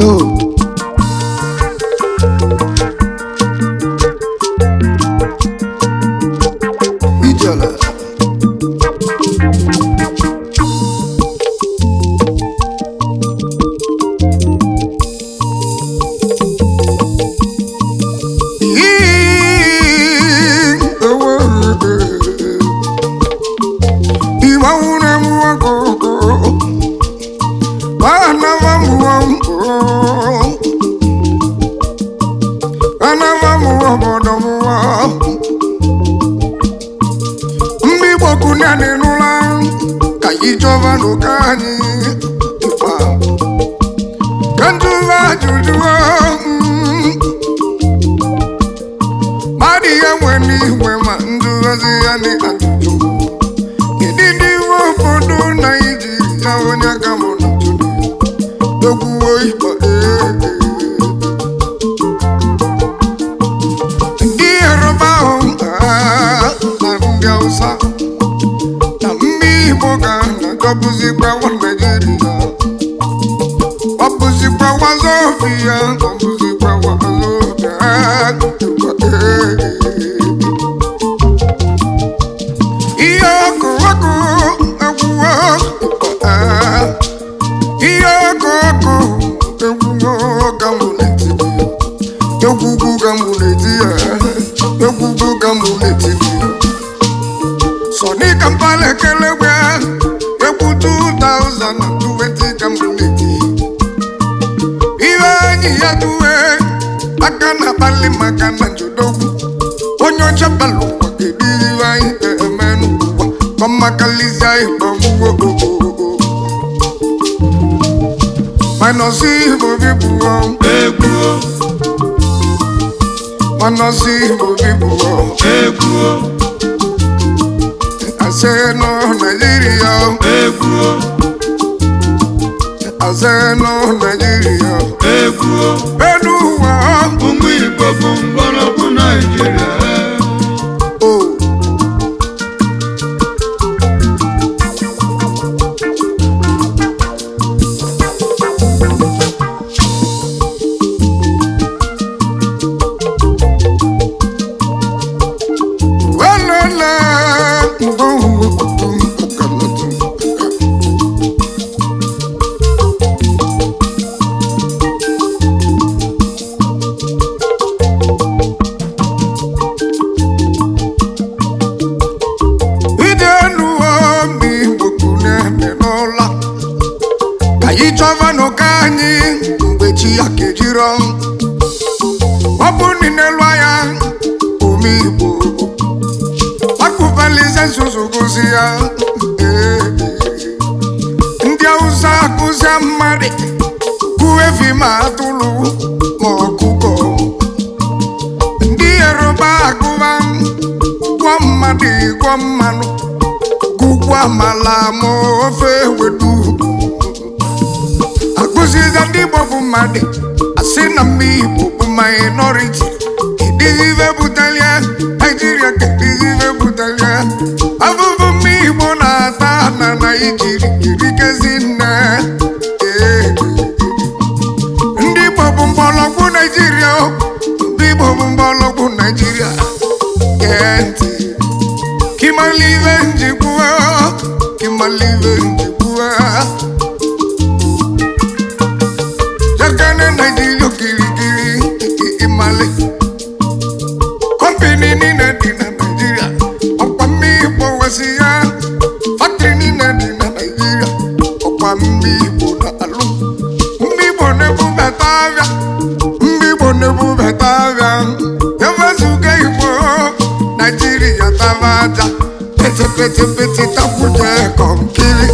Oh. Ijele. Ndị Igbo kunani n'ụla ka anyị chọba n'ụka anyị ịkpa ka njụwa ajụjụ mmadụ ihe nwe n'igwe ma njụwazi ya ni ajụjụ kedu ndị iwe ụfọdụ Naijiria onye ka mụ na jụrụ dogwuo ịkpa ee ndị Yoruba ahụ na ndị Hausa na ndị Igbo ga na-adọbụzikwa Naijiria ọ bụzikwa wazobia ọ bụzikwa wazobia ihe ọkụ ọkụ egwuo ihe ọkụ ọkụ egwuo ka mụ na-eti egwugwu ka mụ na-eti ya egwugwu ka mụ na-eti ya Sọni Kampala ekelegwe egwu 2020 ka mụ na-eti ihe enyi ya duwe aka na akpali maka na njodogwu onye ọcha balụ ụwa kedu ihe anyị ga-eme n'ụwa kọmakalịzie ịkpọmgwo manọsi Igbo bibụọ Egwu manọsi Igbo bibụọ egwu ase nọ Naijiria egwu ase nọ Naijiria egwu elu ụwa ụmụ Igbo bụ mgbọrọgwụ Naịjirịa o welele ije nuo mi gbogbo na-eme n'ụlọ ka anyị chọba n'ụka anyị mgbe chi ya kejiro ọ bụ ndị n'elu anya ume igbo akụbalize nzuzu gụzi ya ee. Ndị Hausa akụzia mmadụ kụọ efi ma atụrụ ma ọkụkọ ndị Yoruba akụba gwọ mmadụ gwọ mmanụ gụkwa amala ma ofe ewedu akụziza ndị Igbo bụ mmadụ asị na mma Igbo bụ minority kedụzi ife butelia Naijiria kedụzi ife butelia abụbụ mma Igbo na-ata na Naijiria erikezi nne ee. Ndị Igbo bụ mgbọrọgwụ Naijiria ndị Igbo bụ mgbọrọgwụ Naijiria gee ntị kimalive njikwa kimalive njikwa jakane Naijiria okirikiri imali kọmpini niile dị na Naijiria ọkwa mmiri Igbo wesi ya faktịrị niile dị na Naijiria ọkwa mmiri Igbo na-alụ ndị Igbo na-ebubata abịa ndị Igbo na-ebubata abịa ewezuga Igbo Naijiria taba aja pete pete pete takwuje kọnkiri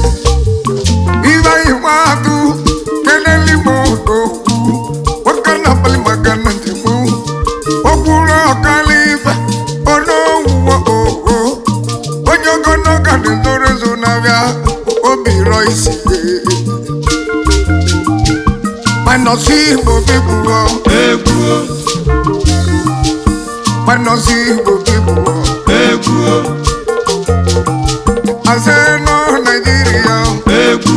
ibe iwe atụ kelele ime odogwu nwoke na-akpali maka Ego n'oge na-ezoro ezo n'abịa obi rọ isi. Minus Igbo people, Egwu. Minus Igbo people. Egwu. I say no Nigeria, Egwu.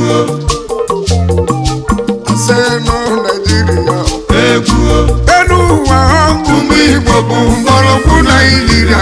I say no Nigeria. Egwu. Elu ụwa, ụmụ Igbo bụ mgbọrọgwụ Naijiria.